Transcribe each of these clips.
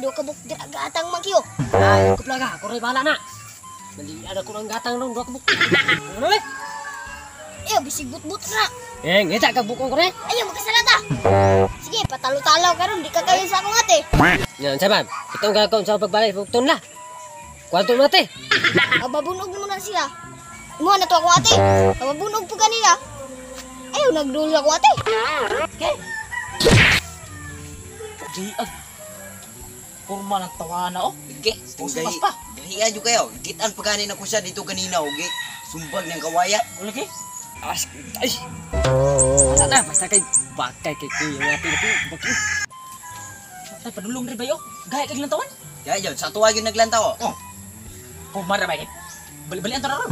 May duha ka buk dira gatang magyo. Ay, ko plaga, ako rin bahala na. Malian ako ng gatang ron, duha ka buk. Ano eh? Ayo bisig but-but na. Eh, ngita kag bukong ko rin. Ayo magkasalata. Sige, patalo-talo karon di ka kayo sa akong ate. Yan, saban. Itong gagawin sa pagbalik, bukton na. Kwanto mo ate? Mababunog mo na sila. Imo na to ako ate. Mababunog po kanila. Ayaw nagdulo ako ate. Okay. Di ag. Porma ng tawana oh. Ge, Uspas pa. Gahiya jud kayo. Gitan pa ganin ako siya dito kanina oge. Sumbag ng kawaya. Wala ke? As, ay. Wala na, basta kay bakay kay kuya nga ate ko. Bakay. Tay padulong rin ba yo? Gaya kag lantawan? Ya, jud sa tuwa gyud naglantaw. Oh. Porma ra ba kay? Bali-balian ta ra ron.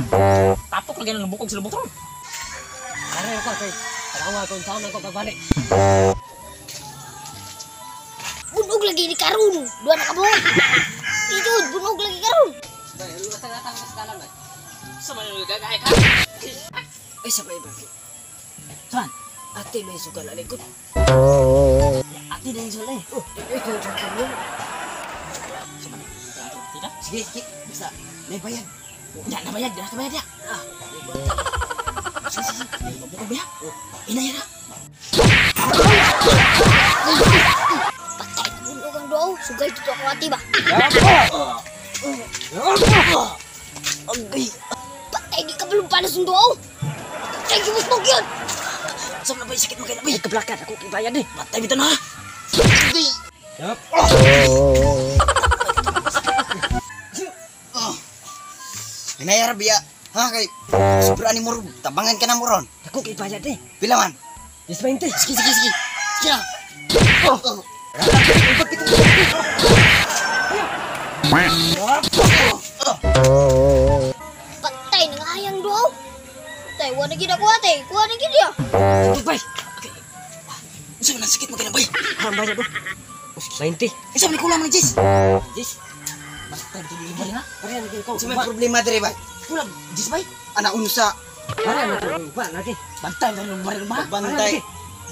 Tapok lagi ng bukog sa lubot ron. Aray ako kay tanawa kung saan ako pagbalik. Bunog lagi ni karon. Duha na ka buok. Ito, bunog lagi karon. Bay, gatang sa dalan bay. Sa man gagay ka. Ay, sabay bakit? Saan? Ate may sugal alikod. Ate na yung sulay. Oh, ito ito ito. Sa man. Tita? Sige, sige. Basta may bayad. Ya, nabayad, ya, nabayad ya. Ah, Sige, sige, sige. Bukog ba ya? Inay ra. Patay na bunog ang duha. Sugay dito ako ate ba. Agay. Patay di ka balong panas ng duha. Thank you, Musmog yun. Sa man ba sakit mo kay nabi? Ay, kablakan ako kay bayad eh. Patay bitaw na. Agay. Yup. Oh. Hinayar biya. Ha kay sobra ni mo tabangan ka na mo ron. Ako kay bayad eh. Pila man? 20. Sige, sige, sige. Sige na. Oh. Patay na nga hayang duha. Patay, wala gid ako ate. Kuha na gid ya. Bay. Sa man sakit mo kay nabi? Ang bayad oh. 20. Isa man kulang man Jis. Jis. Patay bitaw yung bali na. Pare na ko. Sa may problema dire ba? Kulang Jis bay. Ana unsa? Pare na ko. Ba lagi. Bantay bitaw yung bari ba? Bantay.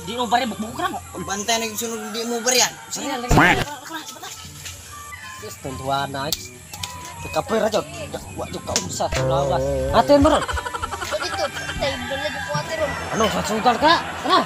Di mo bari bukbuk ra mo. Bantay na yung sunod di mo bariyan. Pare lagi. Jis tuntuan na. Kapira jud. Wa jud ka unsa lawas. Ate mo ron. Dito, patay dala ko ate ron. Ano sa sugal ka? Tara.